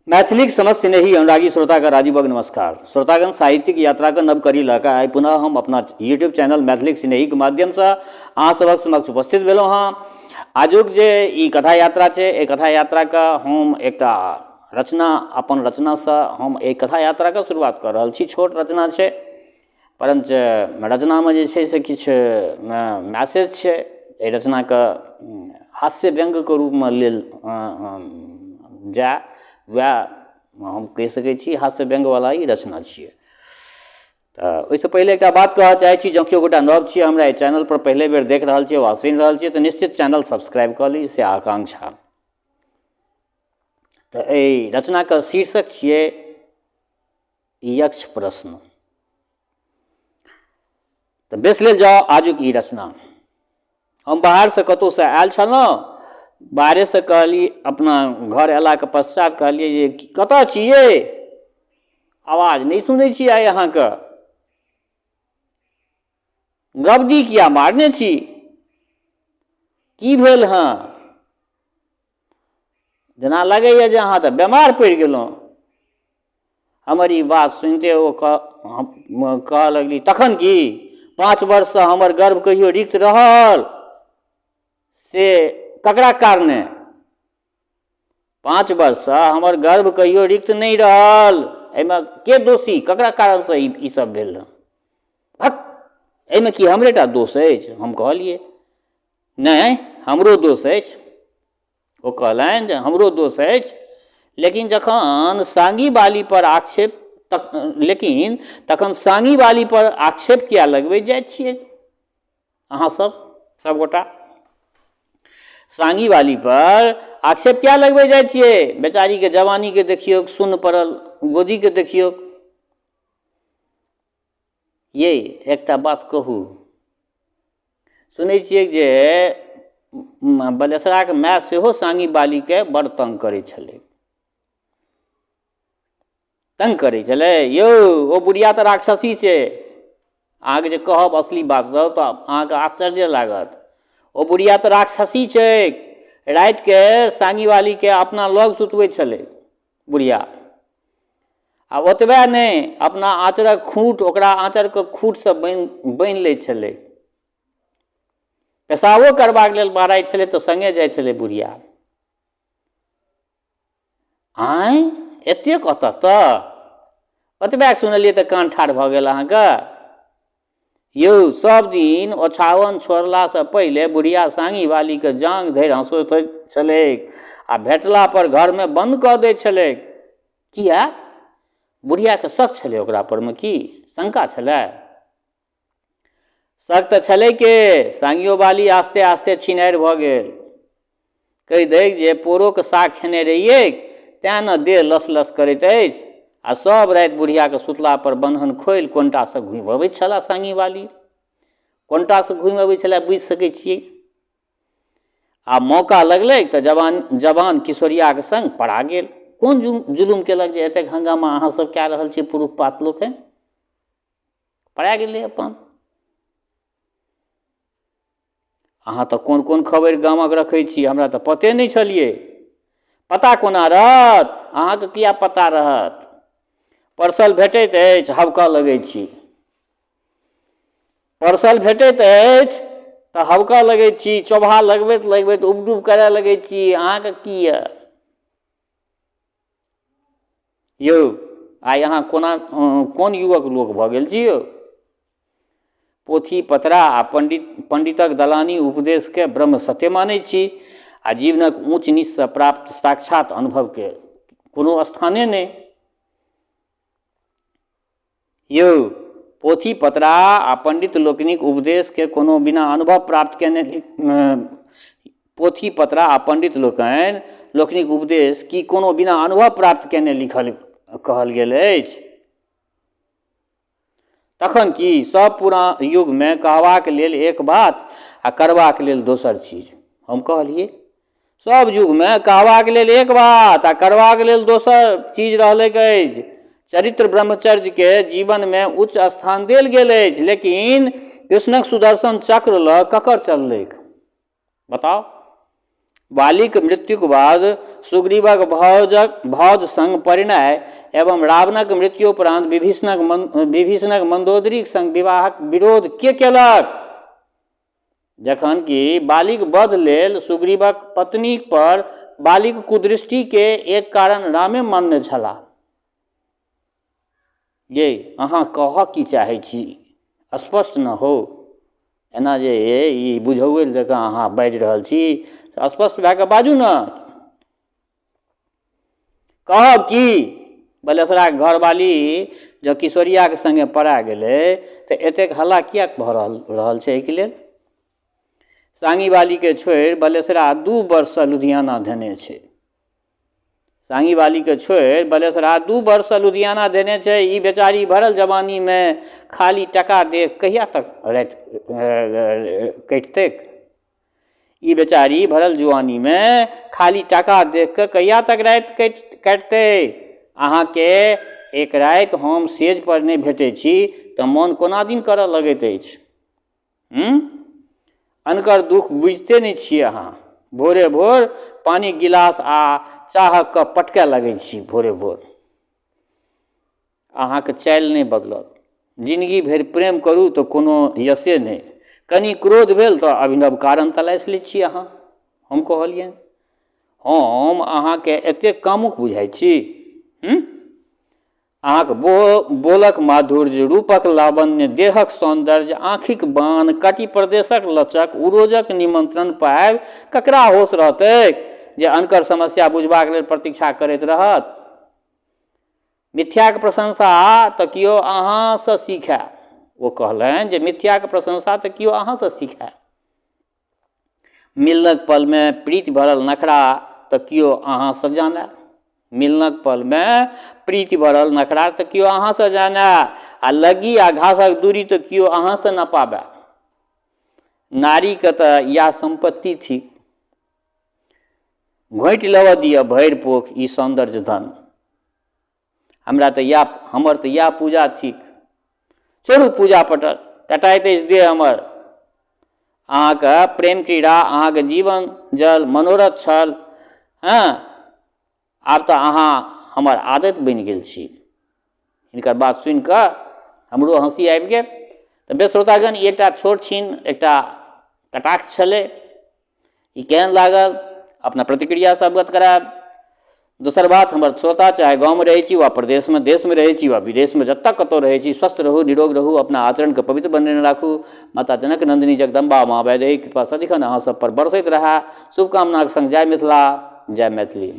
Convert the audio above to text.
मैथिलीक समस्त स्नेही अनुरागी श्रोताके राजीवक नमस्कार। श्रोतागण, साहित्यिक यात्राके नव कड़ी लऽ कऽ आइ पुनः हम अपना यूट्यूब चैनल मैथिलीक स्नेहीके माध्यमसँ अहाँ सभक समक्ष उपस्थित भेलहुँ हँ। आजुक जे ई कथा यात्रा छै, एहि कथा यात्राके हम एकटा रचना, अपन रचनासँ हम एहि कथा यात्राके शुरुआत कऽ रहल छी। छोट रचना छै, परञ्च रचनामे जे छै से किछु मैसेज छै। एहि रचनाके हास्य व्यङ्ग्यके रूपमे लेल जाय, वएह हम कहि सकै छी, हास्य व्यङ्ग्यवला ई रचना छियै। तऽ ओहिसँ पहिले एकटा बात कहऽ चाहै छी, जँ केओ गोटा नव छियै, हमरा एहि चैनलपर पहिले बेर देख रहल छियै वा सुनि रहल छियै, तऽ निश्चित चैनल सब्सक्राइब कऽ ली, से आकांक्षा। तऽ एहि रचनाके शीर्षक छियै यक्ष प्रश्न। तऽ बेस, लेल जाउ आजुक ई रचना। हम बाहरसँ कतहुसँ आयल छलहुँ। बाहरेसँ कहली, अपना घर अयलाके पश्चात कहलियै जे कतऽ छियै, आवाज नहि सुनै छी आइ अहाँके, गबदी किया मारने छी, की भेल हँ? जेना लगैए जे अहाँ तऽ बेमार पड़ि गेलहुँ। हमर ई बात सुनिते ओ कहऽ लगली, तखन की, 5 वर्षसँ हमर गर्भ कहियो रिक्त रहल? से ककरा कारणे? 5 वर्षसँ हमर गर्भ कहियो रिक्त नहि रहल, एहिमे के दोषी? ककरा कारणसँ ई सब भेल हँ? भक, एहिमे की हमरेटा दोष अछि? हम कहलियै, नहि, हमरो दोष अछि। ओ कहलनि जे हमरो दोष अछि, लेकिन जखन साङ्गी बाली पर आक्षेप तक, लेकिन तखन साङ्गी बाली पर आक्षेप किया लगबै जाइ छियै अहाँ सब सबगोटा? साङ्गी बाली पर आक्षेप किया लगबै जाइ छियै? बेचारीके जवानीके देखियौ, सुन्न पड़ल गोदीके देखियौ। ये एकटा बात कहू, सुनै छियै जे बलेसराके माय सेहो साङ्गी बालीके बड़ तंग करै छलै। तंग करै छलै यौ? ओ बुढ़िया तऽ राक्षसी छै। अहाँके जे कहब असली बात सब तऽ अहाँके आश्चर्य लागत। ओ बुढ़िया तऽ राक्षसी छै। रातिके साङ्गी बालीके अपना लग सुतबै छलै बुढ़िया, आ ओतबे नहि, अपना आँचरक खूँट ओकरा आँचरके खूँटसँ बान्हि बान्हि लै छलै। पेशाबो करबाक लेल बहराइ छलै तऽ सङ्गे जाइ छलै बुढ़िया। आँय, एतेक कतऽ? तऽ ओतबे सुनलियै तऽ कान ठाढ़ भऽ गेल अहाँके? यौ, सब दिन ओछाओन छोड़लासँ पहिले बुढ़िया साङी वालीके जाँघ धरि हँसोथैत छलैक आ भेटला पर घरमे बन्द कऽ दैत छलैक। किएक? बुढ़ियाके शक छलै ओकरा परमे? की शंका छलै? शक तऽ छलै के, साङियो वाली आस्ते आस्ते छिनारि भऽ गेल। कहि दैक जे पोरोके साग खेने रहियैक तेँ ने देह लस लस करैत अछि। आ सब राति बुढ़ियाके सुतला पर बन्हन खोलि कोनटासँ घुमि अबैत छलाह साङी वाली। कोनटासँ घुमि अबै छलाह, बुझि सकै छियै। आ मौका लगलै तऽ जवान जवान किशोरियाके संग पड़ा गेल। कोन जुलुम केलक जे एतेक हंगामा अहाँ सब कए रहल छी पुरुख पात लोकनि? पड़ा गेलै अपन। अहाँ तऽ कोन कोन खबरि गामक रखै छी, हमरा तऽ पते नहि छलियै। पता कोना रहत अहाँके? किया पता रहत? परसल भेटैत अछि, हबकऽ लगै छी। परसल भेटैत अछि तऽ हबकऽ लगै छी, चोभा लगबैत लगबैत उबडुब करऽ लगै छी। अहाँके की यऽ यौ? आइ अहाँ कोना कोन युवक लोक भऽ गेल छी यौ? पोथी पतरा आ पंडित पंडितक दलानी उपदेशके ब्रह्म सत्य मानै छी आ जीवनक ऊँच नीचसँ प्राप्त साक्षात अनुभवके कोनो स्थाने नहि। यौ, पोथी पतरा आ पंडित लोकनिक उपदेशके कोनो बिना अनुभव प्राप्त केने, पोथी पतरा आ पंडित लोकनि लोकनिक उपदेश की कोनो बिना अनुभव प्राप्त केने लिखल कहल गेल अछि? तखन की, सब पूरा युगमे कहबाक लेल एक बात आ करबाक लेल दोसर चीज। हम कहलियै, सब युगमे कहबाक लेल एक बात आ करबाक लेल दोसर चीज रहलैक अछि। चरित्र ब्रह्मचर्यके जीवनमे उच्च स्थान देल गेल अछि, लेकिन कृष्णक सुदर्शन चक्र लऽ ककर चललैक, बताउ? बालीक मृत्युक बाद सुग्रीवक भौजक भौज संग परिणय एवं रावणक मृत्योपरांत विभीषणक मन्दोदरीक संग विवाहक विरोध के केलक? जखन कि बालीक वध लेल सुग्रीवक पत्नी पर बालीक कुदृष्टिके एक कारण रामे मानने छलाह। ये अहाँ कहऽ की चाहै छी? स्पष्ट न हो। एना जे ई बुझौअलि जकाँ अहाँ बाजि रहल छी, स्पष्ट भए कऽ बाजू ने। कहब की, बलेसराके घरवाली जँ किशोरियाके सङ्गे पड़ा गेलै तऽ एतेक हल्ला किएक भऽ रहल रहल छै एहिके लेल? साङीवालीके छोड़ि बलेसरा 2 वर्षसँ लुधियाना धेने छै। साङीवालीके छोड़ि बलेसरा 2 वर्षसँ लुधियाना धेने छै। ई बेचारी भरल जवानीमे खाली टका देख कहिया तक राति कटितैक? ई बेचारी भरल जुआनीमे खाली टाका देख कऽ कहिया तक राति काटतै? अहाँके एक राति हम सेज पर नहि भेटै छी तऽ मन कोना दिन करऽ लगैत अछि। अनकर दुःख बुझिते नहि छियै अहाँ। भोरे भोर पानिक गिलास आ चाहक कप पटकय लगै छी भोरे भोर। अहाँके चालि नहि बदलत। जिनगी भरि प्रेम करू तऽ कोनो यशे नहि। कनि क्रोध भेल तऽ अभिनव कारण तलाशि लै छी अहाँ। हम कहलियनि, हम अहाँके एतेक कामुक बुझाइ छी? अहाँके बोलक माधुर्य, रूपक लावण्य, देहक सौन्दर्य, आँखिक बाण, कटि प्रदेशक लचक, उरोजक निमंत्रण पाबि ककरा होश रहतैक जे अनकर समस्या बुझबाक लेल प्रतीक्षा करैत रहत? मिथ्याक प्रशंसा तऽ केओ अहाँसँ सीखए। ओ कहलनि जे मिथ्याक प्रशंसा तऽ केओ अहाँसँ सीखए। मिलनक पलमे प्रीति भरल नखरा तऽ केओ अहाँसँ जानए। मिलनक पलमे प्रीति भरल नखरा तऽ केओ अहाँसँ जानए आ लग्गी आ घासक दूरी तऽ केओ अहाँसँ नपाबए। नारीके तऽ इएह सम्पत्ति थिक। घोँटि लेबऽ दिअ भरि पोख ई सौन्दर्य धन। हमरा तऽ इएह, हमर तऽ इएह पूजा थिक। छोड़ू पूजा पटल, टटाइत अछि देह हमर। अहाँके प्रेम क्रीड़ा, अहाँके जीवन जल मनोरथ छल। हँ, आब तऽ अहाँ हमर आदति बनि गेल छी। हिनकर बात सुनिकऽ हमरो हँसी आबि गेल। तऽ बेस श्रोतागण, ई एकटा छोट छिन एकटा कटाक्ष छलै। ई केहन लागल अपना प्रतिक्रियासँ अवगत करायब। दोसर बात, हमर श्रोता चाहे गाँवमे रहै छी वा प्रदेशमे, देशमे रहै छी वा विदेशमे, जतऽ कतहु रहै छी, स्वस्थ रहू, निरोग रहू, अपना आचरणके पवित्र बनेने राखू। माता जनक नन्दिनी जगदम्बा माँ वैदेही कृपा सदिखन अहाँ सब पर बरसैत रहए। शुभकामनाक संग जय मिथिला, जय मैथिली।